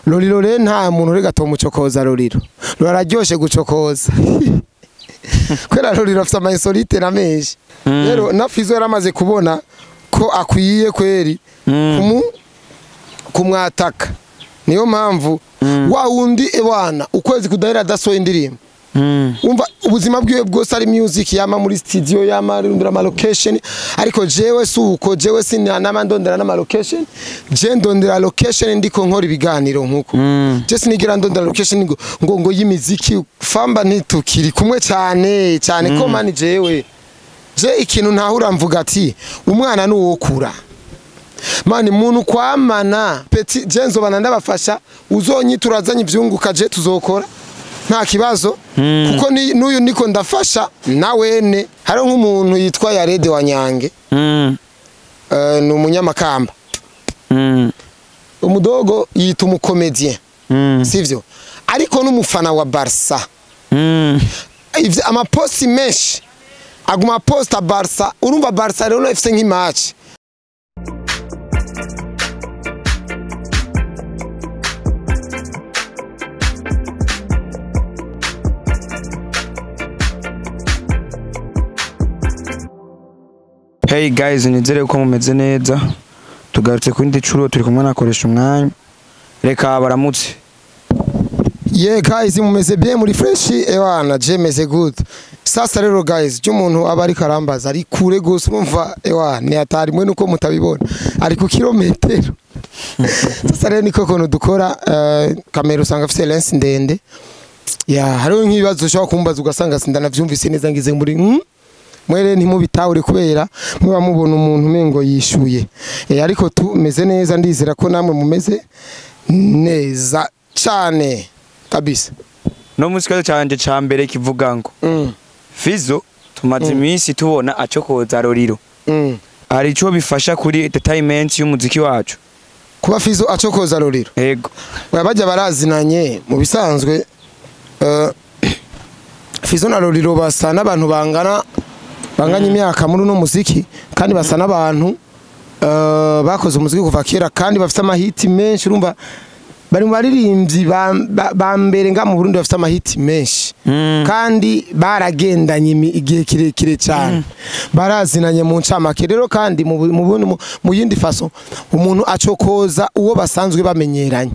Lolilo rero nta muntu uri gatomucokoza. Lolilo ruraryoshe gucokoza kubera Lolilo afite ama insolite na menshi. Rero na Fizzo yaramaze kubona ko akwiye kweri kumwataka, niyo mpamvu wa wundi ewana ukwezi kudahera adasohoye indirimbo. Umva, ubuzima bwiwe bwose ari music, yama muri studio, yama arondera ama location. Ariko jewe suko, jewe sinanama ndondera n'ama location. Je ndondera location ndiko nkora ibiganiro nkuko. Je sinigira ndondera location ngo y'imiziki. Famba ntitukiri kumwe cyane cyane ko mani jewe je ikintu ntahura mvuga ati umwana ni uwokura mani muntu kwamana petit. Je nzobana ndabafasha, uzonyitura azanye ivyunguka, je tuzokora nta kibazo, kuko n'uyu niko ndafasha nawene. Hari nk'umuntu yitwa Yarede wa Nyange, ni umunyamakamba. Umudogo yita umukomedien, sivyo? Ariko n'umufana wa Barca. Ivyo amaposti menshi aguma posta Barca. Urumva Barca rero ifise nk'i match. Hey guys, nizere ko mumeze neza. Tugarutse ku yindi curo, turi kumwe nakoresha umwanya. Reka baramutse. Yeah guys, mumeze bien, muri fresh? Ewana, je meze good. Sasa rero guys, je umuntu aba ariko arambaza ari kure gose. Urumva ewa ni atari mwe nuko mutabibona, ari ku kilometero. Sasa rero niko kuntu dukora, kamera usanga afise lens ndende ya hariho nk'ibibazo ushobora kumbaza ugasanga sindanavyumvise neza, ngize muri mwere ntimubitahure kubera muba mubona umuntu umengo yishuye. Ariko tumeze neza, ndizera ko namwe mumeze neza cyane kabisa. No munsi kibazo canje ca mbere kivuga ngo Fizzo tumaze iminsi tubona acokoza Lolilo. Hari ico bifasha kuri entertainment y'umuziki wacu? Kuba Fizzo acokoza Lolilo? Yego. Oya, bajya barazinanye mu bisanzwe. Fizzo na Lolilo basa n'abantu bangana, banganya imyaka muri uno muziki, kandi basa n'abantu bakoze umuziki kuva kera kandi bafite amahiti menshi. Urumva bari mu baririmbyi ba mbere nga mu Burundi bafite amahiti menshi, kandi baragendanye igihe kirekire cyane, barazinanye mu ncamake. Rero kandi mu yindi façon umuntu acokoza uwo basanzwe bamenyeranye.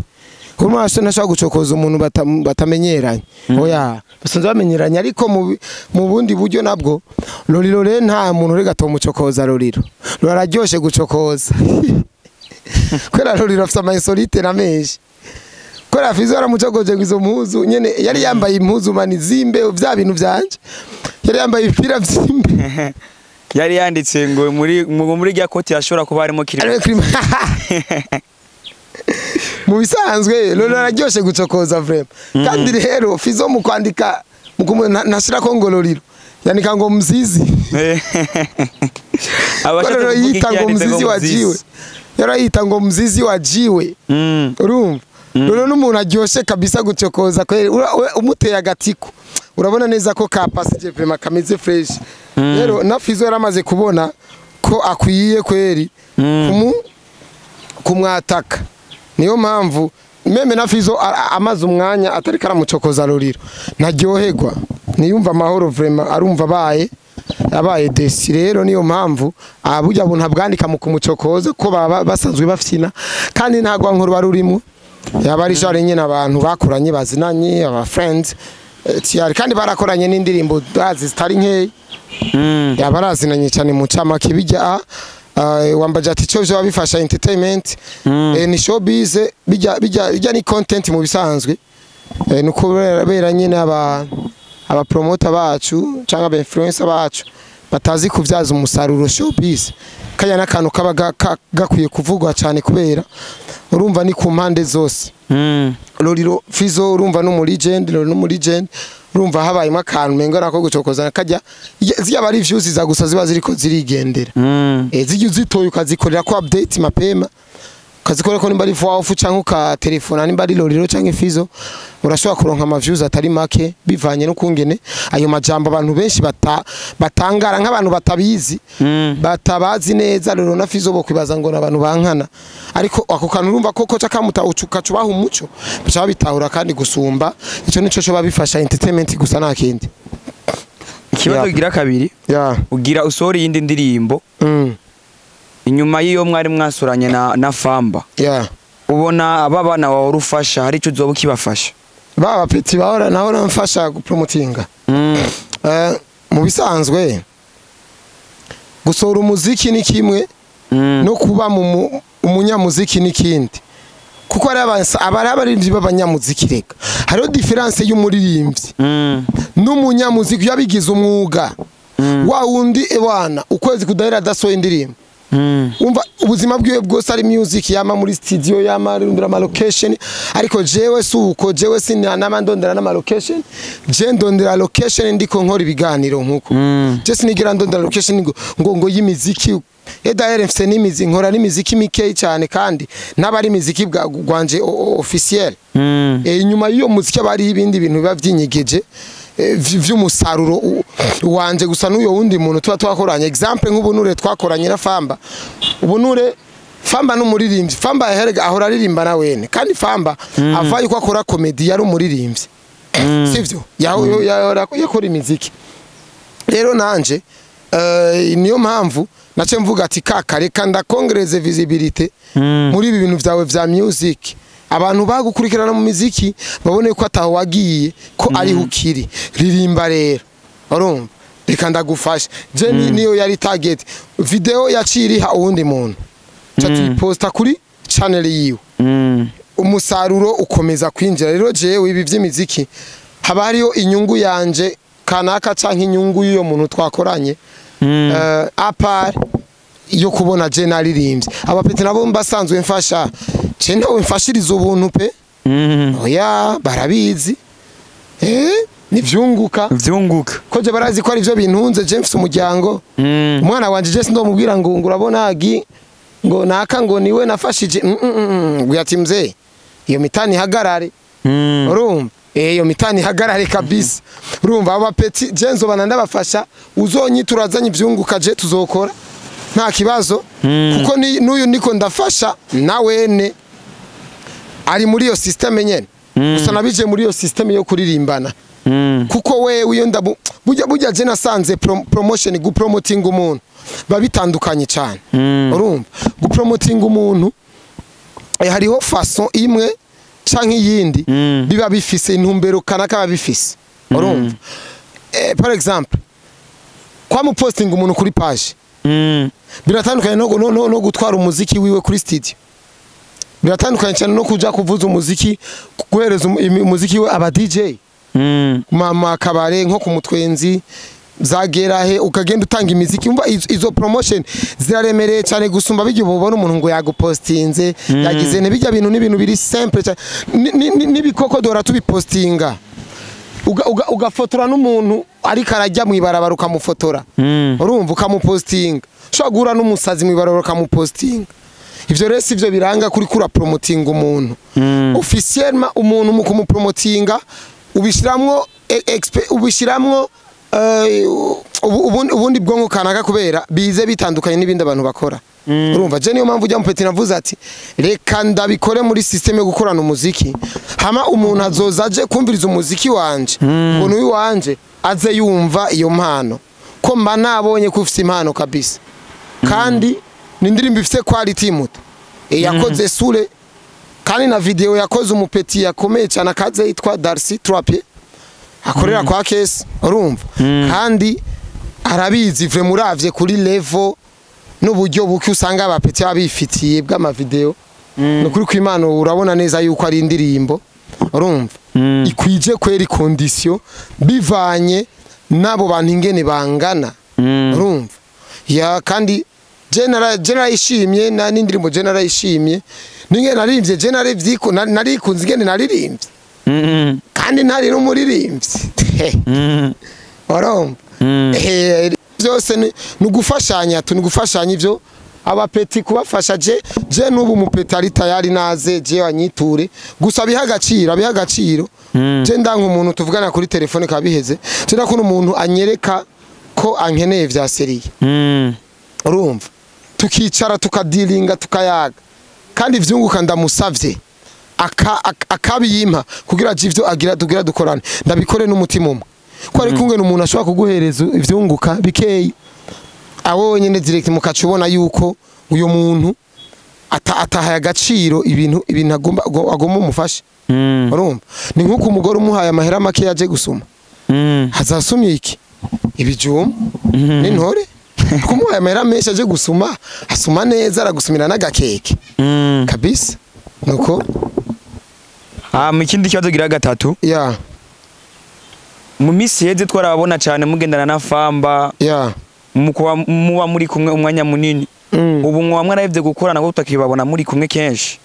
Urumva ntashobora gucokoza umuntu batamenyeranye. Oya, basanzwe bamenyeranye. Ariko mu bundi buryo nabwo Lolilo rero nta muntu uri gatomucokoza. Lolilo ruraryoshe gucokoza kubera Lolilo afite ama insolite na menshi. Kubera Fizzo yaramucokoje ngo izo mpuzu nyene yari yambaye, impuzu mani zimbe, vya bintu vyanje yari yambaye, ibipira vyimbe. Yari yanditse ngo muri rya koti yashobora kuba harimo kiri. Ariwe mu bisanzwe Lolilo araryoshe gucokoza vraiment. Kandi rero Fizzo mu kwandika ntashirako ngo Lolilo, yandika ngo Mzizi. Abashatse Lolilo kuvuga yita iki ngo yanditse Mzizi ngo wa jiwe, yarayita ngo Mzizi wa jiwe. Urumva rero n'umuntu aryoshe kabisa gucokoza kweri. Umuteye agatiko urabona neza ko kapasije vraiment, kameze fresh. Rero na Fizzo yaramaze kubona ko akwiye kweri kumwataka, niyo mpamvu même na Fizzo amaze umwanya atari karamucokoza Lolilo ntaryoherwa, niyumva amahoro vraiment, arumva abaye déçu. Rero niyo mpamvu aburya buntu abwandika mu kumucokoza ko baba basanzwe bafyina, kandi nta nkuru barurimo, yaba ari genre nyine abantu bakuranye, bazinanye, aba friends, tiyari, kandi barakoranye n'indirimbo bazi zitari nkeya. Yaba arazinanye cyane mu ncamake. Bijya wambaje ati cyo byo bifasha entertainment, ni showbiz, bijya ni content mu bisanzwe. Nuko bera nyine aba promoter bacu cyangwa aba influencer bacu batazi kuvyaza umusaruro showbiz. Kaya n'akantu kaba gakwiye kuvugwa cyane kubera urumva ni ku mpande zose. Lolilo, Fizzo urumva no mu legend, Lolilo no mu legend. Urumva habayemo akantu mengo nako gucokoza kajya ziyaba ari views za gusa ziba ziriko zirigendera. Zijya uzitoye ukazikorera ko update mapema. Ukazikora ko nimba ari voix off canke ukatelefona, nimba ari Loriro canke Fizo, urashobora kuronka ama views atari make bivanye n'ukungene ayo majambo abantu benshi batangara nk'abantu batabizi, batabazi neza Loriro na Fizo, bo kwibaza ngo n'abantu bankana. Ariko ako kantu urumva koko cakamuta ucukacubaha umuco, baca babitahura kandi gusumba. Ico nico cyo babifasha entertainment gusa, nta kindi. Ikibazo kigira kabiri, ugira usohora iyindi ndirimbo inyuma y'iyo mwari mwasuranye na Famba, ubona aba bana wawe ufasha hari icyo uzoba ukibafasha? Baba petit bahora naho namfasha gupromotinga. Mu bisanzwe gusohora umuziki ni kimwe, no kuba mu umunyamuziki ni kindi, kuko ari abari abaririmbyi b'abanyamuziki. Reka, hariho différence y'umuririmbyi n'umunyamuziki yabigize umwuga, wa wundi ewana ukwezi kudahera adasohoye indirimbo. Umva, ubuzima bwiwe bwose ari music, yama muri studio, yama arondera ama location. Ariko jewe suko, jewe sinama ndondera n'ama location. Je ndondera location ndiko nkora ibiganiro nkuko. Je sinigira ndondera location ngo y'imiziki. D'ailleurs mfise n'imizi, nkora n'imiziki mikeyi cyane, kandi n'abari imiziki bwa gwanje officiel. Inyuma y'iyo muziki aba hariho ibindi bintu biba vyinyegeje, vy'umusaruro wanje gusa n'uyo wundi muntu tuba twakoranye. Exemple, nk'ubunure twakoranye na Famba. Ubunure Famba n'umuririmbyi, Famba yaherega ahora aririmba na wene, kandi Famba ava yuko akora comedy yari umuririmbyi, sivyo? Yahora yakora imiziki. Rero nanje niyo mpamvu nace mvuga ati kaka, reka ndakongereze visibility muri ibi bintu vyawe vya music, abantu bagukurikirana mu miziki babone ko ataho wagiye, ko ariho ukiri. Ririmba rero, urumva, reka ndagufasha. Je niyo yari target. Video yaciriha uwundi muntu, ca tuyiposta kuri channel yiwe, umusaruro ukomeza kwinjira. Rero jewe ibi vy'imiziki haba hariyo inyungu yanje kanaka canke inyungu y'uyo muntu twakoranye, à part yo kubona je naririmbye. Abapeti nabo mbasanzwe mfasha, je ntawe mfashiriza ubuntu pe. Oya, barabizi, nivyunguka. Vyunguka. Ko je barazi ko ari vyo bintunze. Je mfise umuryango, umwana wanje je sindomubwira ngo urabona agi ngo naka ngo niwe nafashije. Ati mzee, iyo mitani ihagarare. Urumva, iyo mitani ihagarare kabisa. Urumva, aba petit je nzobana ndabafasha. Uzonyitura azanye ivyunguka, je tuzokora nta kibazo, kuko n'uyu niko ndafasha nawene ari muri iyo système nyene. Gusa nabije muri iyo système yo kuririmbana, kuko wewe iyo ndabu burya je nasanze promotion, gupromoting umuntu babitandukanye cyane. Urumva, gupromoting umuntu, hariho façon imwe canke iyindi, biba bifise intumbero kanaka biba bifise. Urumva, par exemple kwa mu posting umuntu kuri page biratandukanye no gutwara umuziki wiwe kuri studio, biratandukanye cyane no kuja kuvuza umuziki, guhereza umuziki we aba DJ mama kabare nko ku mutwenzi zagera he, ukagenda utanga imiziki. Umva, izo promotion ziraremereye cyane gusumba bijya ubona umuntu ngo yagupostinze, yagize ne bijya bintu. N'ibintu biri simple cyane. N'ibikoko dora tubipostinga, ugafotora n'umuntu ariko arajya mu ibarabara ukamufotora, urumva, ukamupostinga. Ushobora guhura n'umusazi mu ibarabara ukamupostinga. Ivyo rero sivyo biranga kuri kura promoting umuntu officiellement. Umuntu mu kumupromotinga ubishiramwo ubishiramwo ubundi bwonko kanaka, kubera bize bitandukanye n'ibindi abantu bakora. Urumva, je niyo mpamvu ujya mupeti navuze ati reka ndabikore muri système yo gukorana umuziki, hama umuntu azoza aje kumviriza umuziki wanje ngo n'uyu wanje aze yumva iyo mpano, ko mba nabonye ko ufise impano kabisa, kandi ni indirimbo ifise quality muto. Yakoze sure, kandi na video yakoze umupeti yakomeye cyane akaze yitwa Darcy Trapier, akorera kwa Kesi. Urumva, kandi arabizi vraiment. Uravye kuri level n'uburyo buke usanga abapeti babifitiye bw'amavideo, ni ukuri kw'Imana, urabona neza yuko ari indirimbo, urumva, ikwije kweri condition bivanye n'abo bantu ingene bangana. Urumva, ya, kandi je narayishimye na n'indirimbo, je narayishimye n'ingene naririmbye, je narivyiko narikunze ingene naririmbye, kandi ntari n'umuririmbyi. Urumva, byose ni ugufashanya tu, ni ugufashanya ivyo. Abapeti kubafasha je n'ubu mupeti ari tayari naze je wanyiture gusa biha agaciro. Je ndanka umuntu tuvugana kuri telefone kabiheze, je ndakunda umuntu anyereka ko ankeneye vya seriye. Urumva tukicara tukadilinga tukayaga kandi ivyunguka ndamusavye akabiyimpa kugira ivyo agira tugira dukorane ndabikore n'umutima umwe ko ari kumwe n'umuntu ashobora kuguhereza ivyunguka bikeyi abo wenyene direct mukaca ubona yuko uyo muntu atahaye agaciro ibintu agomba umufashe. Urumva ni nkuko umugore umuhaye amahera make yaje gusuma hazasumye iki ibijumba n'intore kumuhaye amahera menshi aje gusuma asuma neza aragusumira n'agakeke kabisa nuko. Mu kindi kibazo gira gatatu mu misi heze twarababona cyane mugendana na Famba muba muri kumwe umwanya munini ubu mwa mwarahevye gukorana ko tutakibabona muri kumwe kenshi.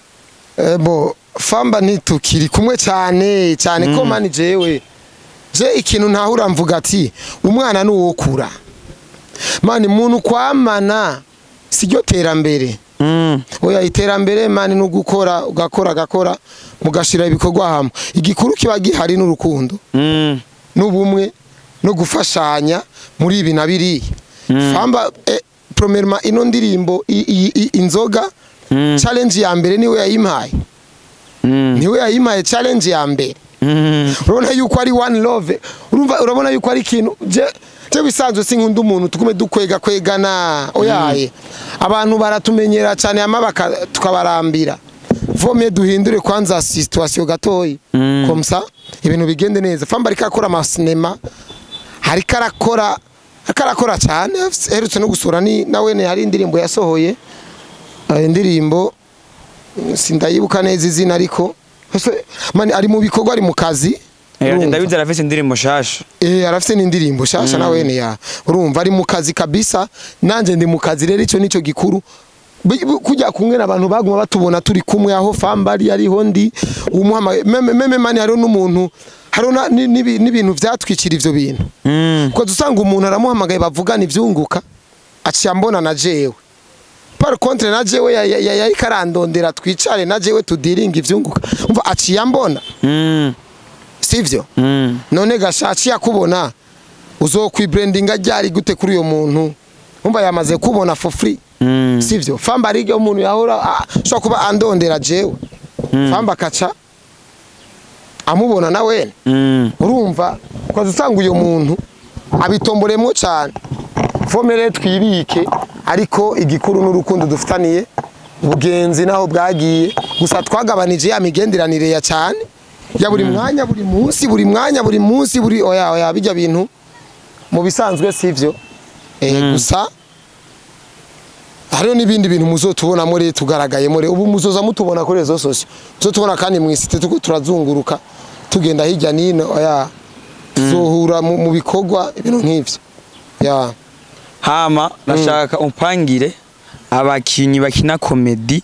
Bo Famba ntitukiri kumwe cyane cyane ko mani jewe je ikintu ntahura mvuga ati umwana nuwokura mani muntu kwamana siryo terambere. Oya iterambere mani no gukora ugakora gakora mugashira ibikorwa hamwe igikuru kiba gihari n'urukundo n'ubumwe no gufashanya muri ibi na biriya. Famba premièrement ino ndirimbo inzoga challenge ya mbere niwe yayimpaye. Niwe yayimpaye challenge ya mbere. Urabona yuko ari one love, urumva urabona yuko ari ikintu je bisanzwe sinkunda umuntu tugume dukwega kwegana oyaye abantu baratumenyera cyane amabaka tukabarambira vomye duhindure kwanza situation gatoyi comme ça ibintu bigende neza. Famba ariko akora ama cinema ariko arakora cyane herutse no gusura ni nawe ne hari indirimbo yasohoye indirimbo sindayibuka neza izina ariko mani ari mu bikorwa ari mu kazi. Ndabizi arafise indirimbo shasha. Arafise n'indirimbo shasha nawe ne ya urumva ari mu kazi kabisa nanje ndi mu kazi rero ico nico gikuru kujya kumwe n'abantu baguma batubona turi kumwe aho Famba ari ariho ndi umuhama meme mani hariho n'umuntu hariho n'ibintu vyatwikira ivyo bintu kuko dusanga umuntu aramuhamagaye bavugana ivyunguka aciye ambona na jewe par contre na jewe yari karandondera twicare na jewe tudiringa ivyunguka umva aciye ambona sivyo. None gashaci yakubona uzokwibrandinga ryari gute kuri uyo muntu umva yamaze kubona for free sivyo. Famba arige umuntu yahora ashobora kuba andondera jewe Famba kaca amubona nawe urumva kwaza usanga uyo muntu abitomboremo cyane. Fomere twibike ariko igikuru n'urukundo dufitaniye ubugenzi naho bwagiye gusa twagabanije ya migenderanire ya cyane ya buri mwanya buri munsi buri mwanya buri munsi buri oya bijya bintu mu bisanzwe sivyo. Gusa hariho n'ibindi bintu muzotubona muri tugaragaye muri ubu muzoza mutubona kuri rezo sosio muzotubona kandi mwisite tuko turazunguruka tugenda hirya nino oya tuzohura mu bikorwa ibintu nk'ivyo ya. Hama nashaka umpangire abakinyi bakina comedy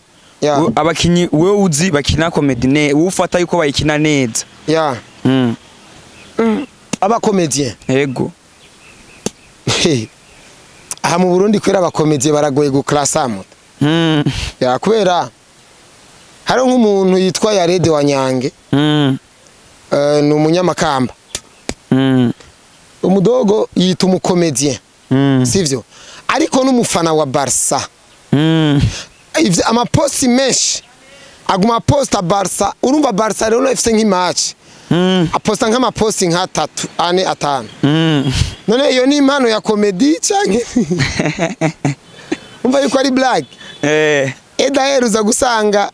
abakinyi wewe uzi bakina comedy ne ufata yuko bayikina neza ya aba comedien yego. Aha mu Burundi kwera aba comedien baragoye guclassamo ya kubera hari nk'umuntu yitwa Yarede wa Nyange ni umunyamakamba umudogo yita umukomedien sivyo ariko n'umufana wa Barca amaposti menshi aguma posta Barca urumva Barca rero ifise nk'imatch aposta nk'amaposti nka 3 4 5 none iyo ni impano ya comedy canke umva yuko ari blague edaheruza gusanga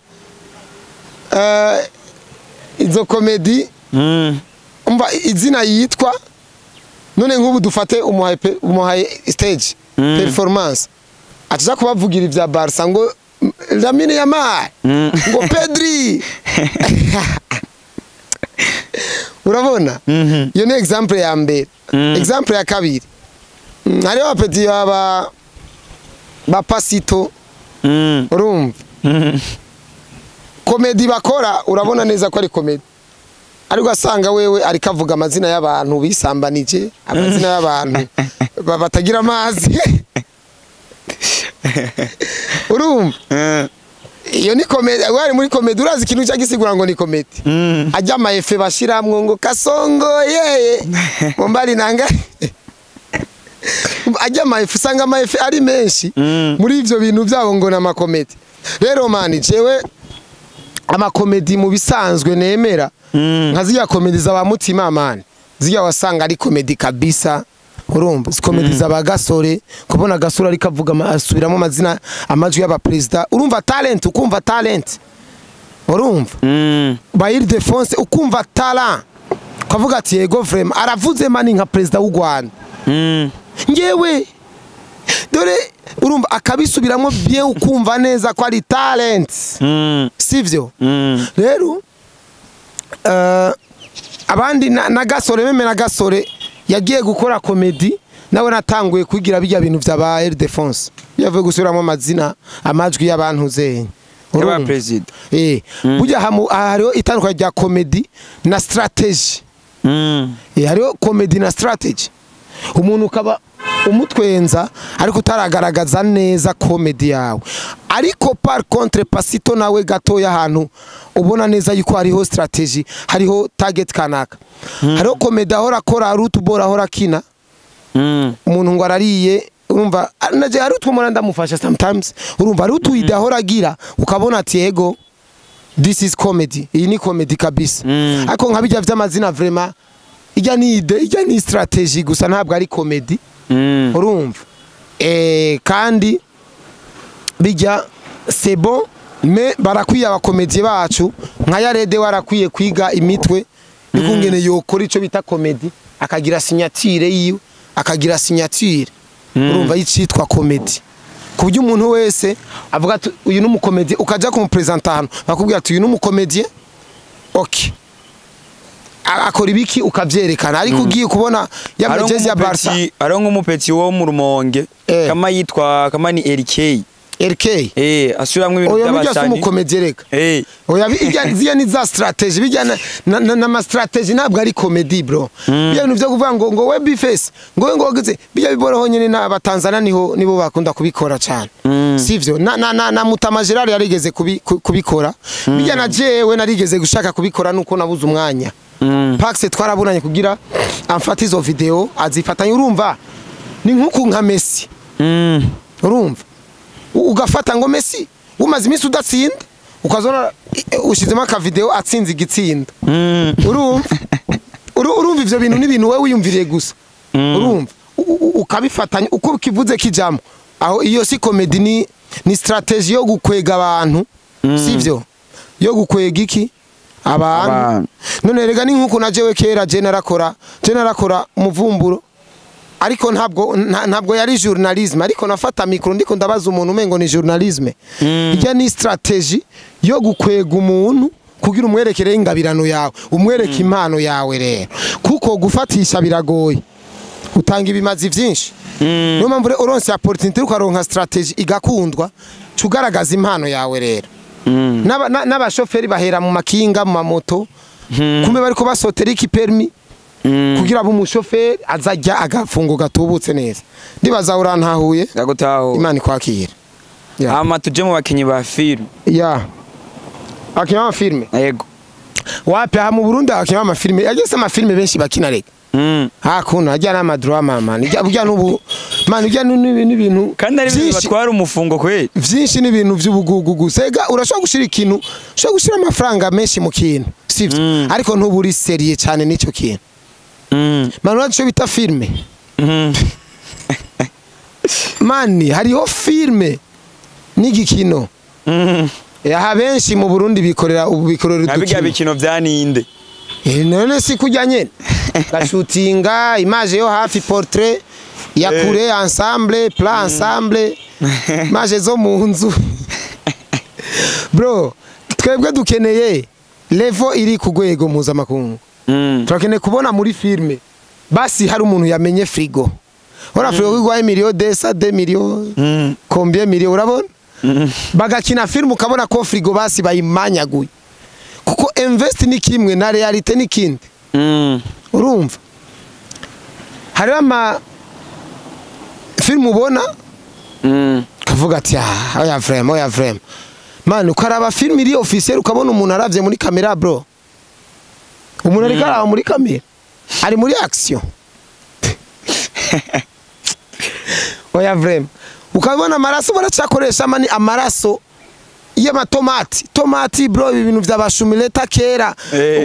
izo comedy umva izina yitwa none nk'ubu dufate umuhaye stage performance ataza kubavugira ivya Barca ngo Lamine Yamal ngo Pedri urabona iyo ni example ya mbere. Example ya kabiri hariho abapeti ba Pasito urumva komedi bakora urabona neza ko ari komedi ariko asanga wewe ariko avuga amazina y'abantu bisambanije amazina y'abantu batagira amazi. Urumva iyo ni comedy, wari muri comedy urazi ikintu cyagisigura ngo ni comedy. Ajya ama efe bashiramwo ngo Kasongo yeye mumbali nanga. Ajya ama efe, usanga ama efe ari menshi muri ivyo bintu byabo ngo na makomedi. Rero mani jewe amakomedi mu bisanzwe nemera nka ziriya komedi za ba Mutima mani, ziriya wasanga ari komedi kabisa. Urumva komedi za ba Gasore, kubona Gasore ariko avuga asubiramo amazina amajwi y'abaperezida, urumva talent, ukumva talent. Urumva ba Ildefonse, ukumva talent, ukavuga ati yego vraiment aravuze mani nka perezida w'u Rwanda. Ngewe dore urumva akabisubiramo bien, ukumva neza ko ari talent. Sivyo? Rero abandi na Gasore, même na Gasore yagiye gukora komedi nawe natanguye kwigira bijya bintu vya ba Ildefonse, yavuye gusubiramo amazina amajwi y'abantu zenye. Y'aba president. Burya hariho itandukanye rya komedi na strategy. Hariho komedi na strategy. Umuntu ukaba umutwenza ariko utaragaragaza neza komedi yawe. Ariko par contre Pasito nawe gatoya ahantu ubona neza yuko hariho strategy, hariho target kanaka. Hariho komedi ahora akora, hari utubora ahora akina. Umuntu ngo arariye, urumva naje hari utwo ndamufasha sometimes, urumva hari utu idée ahora agira ukabona ati ego this is comedy, iyi ni comedy kabisa. Ariko nka bijya vy'amazina vraiment ijya ni idée, ijya ni strategy gusa, ntabwo ari comedy. Urumva kandi bijya c'est bon, mais barakwiye abakomediye bacu nka Yarede warakwiye kwiga imitwe ikungene yokora ico bita comedy, akagira signature yiwe, akagira signature urumva y'icitwa comedy, ku buryo umuntu wese avuga ati uyu ni umukomedi, ukaja kumupresenta ahantu bakubwira ati uyu ni umukomediye, okay, akora ibiki ukavyerekana, ariko ugiye kubona ya jezi ya Barca. Hariho nk'umupeti wo mu Rumonge kama yitwa kama ni LK. RK. Asubiramwo ibintu Oya, mujya si by'abasani. Umukomediye reka. Oya, bijya ziya ni za strategy, bijya na strategy, ntabwo ari comedy bro. Bijya bintu byo kuvuga ngo we B-Face ngo we ngo gize bijya biboroho nyene n'abatanzania niho nibo bakunda kubikora cyane. Sivyo? Na Mutama Gerard yarigeze kubikora. Bijya na jewe narigeze gushaka kubikora nuko nabuze umwanya. Pax twarabonanye kugira amfate izo video azifatanye, urumva ni nkuku nka Messi. Urumva ugafata ngo Messi umaze iminsi udatsinda ukazona ushizemo akavideo atsinze igitsinda. Urumva urumva ivyo bintu ni ibintu wewe wiyumviriye gusa. Urumva ukabifatanya uko kivuze kijamo aho, iyo si comedy, ni strategy yo gukwega abantu. Sivyo? Yo gukwega iki abantu. Abantu. None rega ni nkuko na jewe kera je narakora umuvumburo, ariko ntabwo yari journalisme, ariko nafata micro ndiko ndabaza umuntu umengo ni journalisme. Ijya ni strategy yo gukwega umuntu kugira umwerekere ingabirano yawe, umwereke impano yawe. Rero kuko gufatisha biragoye, utanga ibimazi vyinshi. Niyo mpamvu rero uronse opportunity ukaronka strategy igakundwa, cugaragaza impano yawe rero. N'abashoferi bahera mu makinga, mu mamoto, kumbe bariko basotera iki permis kugira abe umushoferi azajya agafungo gatubutse neza. Ndibaza urantahuye. Ndagutaho. Imana ikwakira. Ya. Hama tuje mu bakinyi ba film. Ya, abakinyi b'amafilme? Yego. Wapi, aha mu Burundi abakinyi b'amafilme yagese amafilme benshi bakina reka hakuna ajya n'amadrama man, ijya burya n'ubu man ijya n'ibintu Kandi ari ibintu vyinshi. batwara umufungo kweli. Vyinshi n'ibintu vy'ubugugu gusa. Ega urashobora gushira ikintu, ushobora gushira amafaranga menshi mu kintu, sivyo? Ariko ntuburi sérieux cyane n'ico kintu. Man, urazi ico bita filme? Mani hariho filme n'igikino. Aha benshi mu Burundi bikorera ubu bikorera Nka bijya udukino. bikino vya ninde? None si kurya nyene gashutinga image yo hafi, portrait ya kure, ensemble, plan ensemble, image zo mu nzu. Bro, twebwe dukeneye level iri ku rwego mpuzamakungu. Turakeneye kubona muri filme basi hari umuntu yamenye frigo, ora frigo igwaye million desa de million combien million, urabona bagakina filme ukabona ko frigo basi bayimanyaguye, kuko invest ni kimwe na réalité ni kindi. Urumva hariho ama filme ubona Kavuga ati ah, oya vraiment, oya vraiment. Man, ukaraba film iri officiel ukabona umuntu aravye muri kamera bro. Umuntu ariko araba muri kamera. Ari muri action. Oya vraiment. Ukabona amaraso baracakoresha mani amaraso y'amatomati. Tomati bro, ibi bintu vy'abashumileta kera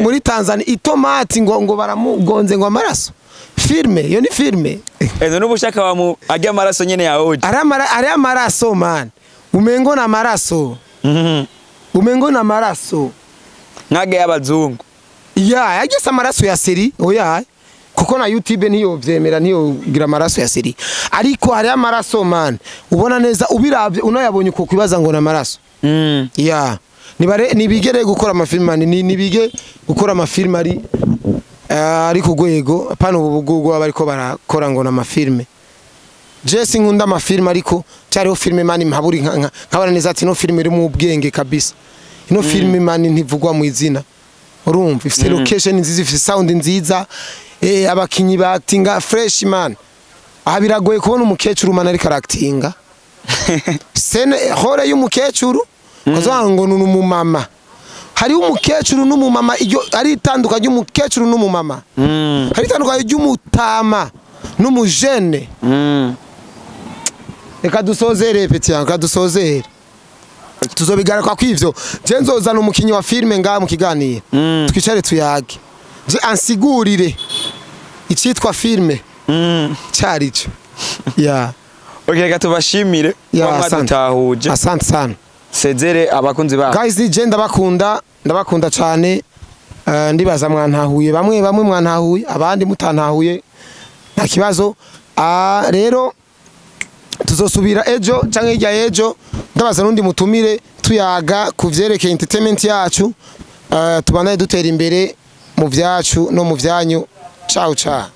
muri Tanzania itomati ngo baramugonze ngo amaraso. Filme, iyo ni filme. Ezo n'ubushaka wa ajya amaraso nyene ya oje. Ari amaraso man. Umengo na amaraso. Umengo na amaraso. Nkage y'abazungu. Ya, yagese amaraso ya seri, oya. Kuko na YouTube niyo vyemera niyo gira amaraso ya seri. Ariko hari amaraso man. Ubona neza ubiravye unayabonye uko kwibaza ngo na amaraso. Ya. Nibare nibigere gukora amafilm man, nibige gukora amafilm ari ari ku rwego apana ubu bugugu abariko barakora ngo na amafilme. Jesse nkunda amafilm ariko cyariho filme man mpaburi nkabana neza ati no filme iri mu ubwenge kabisa. Ino filme man ntivugwa mu izina. Urumva ifite location nziza, ifite sound nziza, abakinyi ba actinga fresh man. Aha biragoye kubona umukecuru man ariko aractinga. Sene hore y'umukecuru kazovuga ngo ni umumama. Hari umukecuru n'umumama, iyo ari itandukanye ry'umukecuru n'umumama. Hari itandukanye ry'umutama n'umujene. Reka dusozere petit, reka dusozere. Tuzobigaruka kwivyo. Je nzozana umukinyi wa filme ngaha mu kiganiro. Twicare tuyage. Je ansigurire icitwa filme. Cyarico. Ya. Okay, reka tubashimire kwa mwadutahuje. Asante sana. Sezere abakunzi ba. Guys, je ndabakunda cyane. Ndibaza mwantahuye, bamwe bamwe mwantahuye, abandi mutantahuye. Nta kibazo. Rero tuzosubira ejo canke hirya ejo ndabaza nundi mutumire tuyaga kuvyerekeye entertainment yacu, tubandanye dutera imbere mu vyacu no mu vyanyu. Ciao ciao.